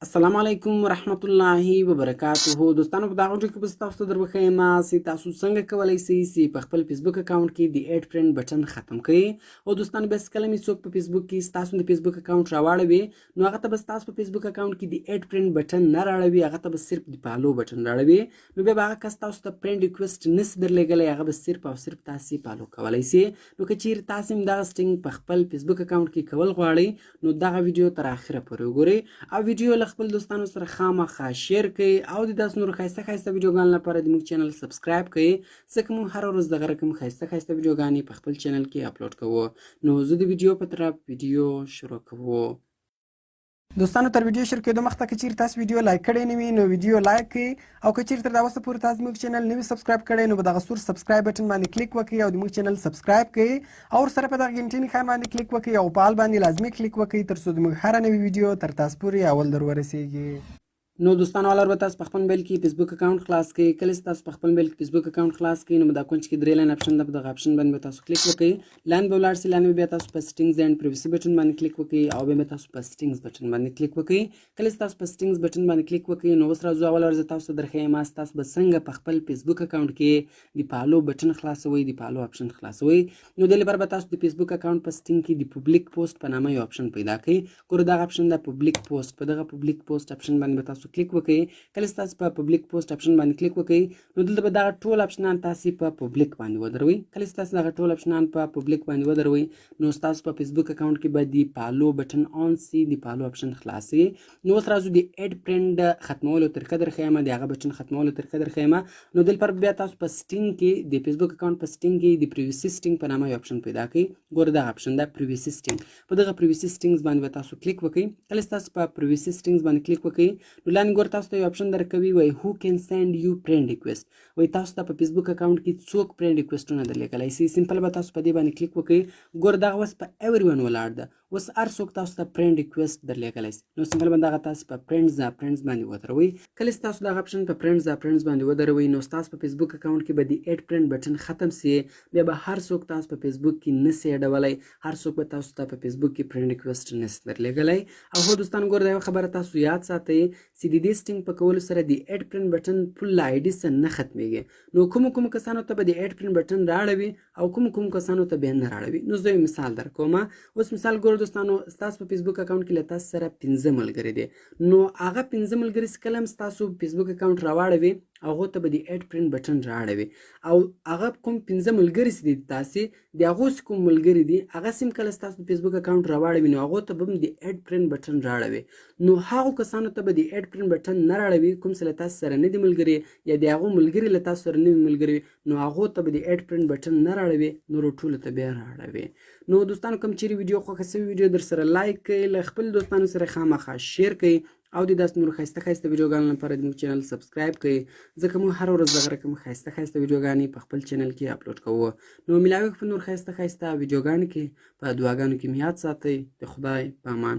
السلام علیکم ورحمت الله وبرکاته. دوستانو، په دغه ویډیو کې به تاسو ته در وښیم چې تاسو څنګه کولی شئ چې په خپل فیسبوک اکاونټ کې د add friend button ختم کړئ. او دوستانو، بس کله مې څوک په فیسبوک کې ستاسو د فیسبوک اکاونټ راواړوي، نو هغه ته به ستاسو په فیسبوک اکاونټ کې د add friend button نه راړوي، هغه ته به صرف د follow button راړوي. نو بیا به هغه کس تاسو ته friend request نه شي درلېږلی، هغه به صرف او صرف تاسو follow کولی شي. نو که چیرې تاسو هم دغه setting په خپل فیسبوک اکاونټ کې کول غواړئ، نو دغه ویډیو تر اخره پورې وګورئ او ویډیو له خپل دوستانو سره خامخا share کړئ او د داسې نورو ښایسته ښایسته ویډیوګانو لپاره د موږ channel subscribe کړئ، ځکه موږ هره ورځ دغه رقم ښایسته ښایسته ویډیوګانې په خپل channel کې اپلوډ کوو. نو زه د ویډیو په طرف ویډیو شروع کوو. دوستانو، تر ویډیو شروع کېدو مخته که چیرې تاسو ویډیو like کړې نه وي، نو ویډیو like کړئ او که چیرې تر دا اوسه پورې تاسو موږ channel نه وي subscribe کړی، نو په دغه سور subscribe button باندې کلیک وکړئ او د موږ channel subscribe کړئ او ورسره په دغه ګنټې نښان باندې کلیک وکړئ او په all باندې لازمي کلیک وکړئ، تر څو د موږ هره نوې ویډیو تر تاسو پورې اول در ورسیږي. نو دوستانو، اول به تاسو په خپل موبایل کې فیسبوک اکاونټ خلاص کړئ. کله چې تاسو په خپل موبایل کې فیسبوک اکاونټ خلاص کړئ، نو دا کونج کې درې line option ده، په دغه option باندې به تاسو کلیک وکړئ. لاندې به ولاړ شئ، لاندې به بیا تاسو په settings and privacy button باندې کلیک وکړئ او بیا به تاسو په settings button باندې کلیک وکړئ. کله چې تاسو په settings button باندې کلیک وکړئ، نو اوس راځو، اول ورځ تاسو ته درښیم چې تاسو به څنګه په خپل فیسبوک اکاونټ کې د follow button خلاصوئ، د follow option خلاصوئ. نو د دې لپاره به تاسو د فیسبوک اکاونټ په setting کې د public post په نامه یو option پیدا کړئ. ګوره، دغه option د public post، په دغه public post option باندې به تاسو کلیک وکړئ. کله چې تاسو په public post option باندې کلیک وکړئ، نو دلته به دغه ټول option ان تاسو په public باندې ودروئ. کله چې تاسو دغه ټول option ان په public باندې ودروئ، نو تاسو په فیسبوک اکاونټ کې به د follow button on سي، د follow option خلاص سي. نو اوس راځو، د add friend ختمولو طریقه درښیم، د هغه button ختمولو طریقه درښیم. نو دلته پر بیا تاسو په setting کې، د فیسبوک اکاونټ په setting کې د privacy setting په نامه یو option پیدا کړئ. ګوره، دغه option ده، privacy setting. په دغه privacy settings باندې به تاسو کلیک وکړئ. کله چې تاسو په privacy settings باندې کلیک وکړئ، نو لاندې ګوره، تاسو ته یو option درکوي، وایي "Who can send you friend request?" وایي تاسو ته په فیسبوک اکاونټ کې څوک friend request ونه درلېږلی سي. Simple به تاسو په دې باندې کلیک وکړئ. ګوره، دغه اوس په everyone ولاړ ده، اوس هر څوک تاسو ته friend request درلېږلی سي. نو simple باندې دغه تاسو په friends of friends باندې ودروئ. کله چې تاسو دغه option په friends of friends باندې ودروئ، نو ستاسو په فیسبوک اکاونټ کې به د add friend button ختم سي. بیا به هر څوک تاسو په فیسبوک کې نه سي add ولی، هر څوک به تاسو ته په فیسبوک کې friend request نه سي درلېږلی. او هو دوستان، ګوره، دا یوه خبره تاسو یاد ساتئ چې د دې setting په کولو سره د add friend button full له ID څخه نه ختمېږي. نو کومو کومو کسانو ته به د add friend button راړوي او کومو کومو کسانو ته به نه راړوي؟ نو زه یو مثال درکوم. اوس مثال ګوره دوستانو، ستاسو په فیسبوک اکاونټ کې له تاسو سره پنځه ملګري دي. نو هغه پنځه ملګري چې کله هم ستاسو فیسبوک اکاونټ راواړوي، هغو ته به د add friend button راړوي او هغه کوم پنځه ملګري چې دي تاسې د هغو چې کوم ملګري دي، هغه سم کله ستاسو د فیسبوک اکاونټ راواړوي، نو هغو ته به هم د add friend button راړوي. نو هغو کسانو ته به د add friend button نه راړوي کوم چې له تاسو سره نه دي ملګري یا د هغو ملګري له تاسو سره نه وي ملګري. نو هغو ته به د add friend button نه راړوي، نورو ټولو ته بیا راړوي. نو دوستانو، کوم چیرې ویډیو خوښه سوي، ویډیو در سره like کړئ، له خپل دوستانو سره خامخا share کړئ او د داسې نورو ښایسته ښایسته ویډیوګانو لپاره د موږ channel subscribe کړئ، ځکه موږ هره ورځ دغه رقم ښایسته ښایسته ویډیوګانې په خپل channel کې اپلوډ کوو. نو ملاویږو په نور ښایسته ښایسته ویډیوګانو کې. په دعاګانو کې مې یاد ساتئ. د خدای په امان.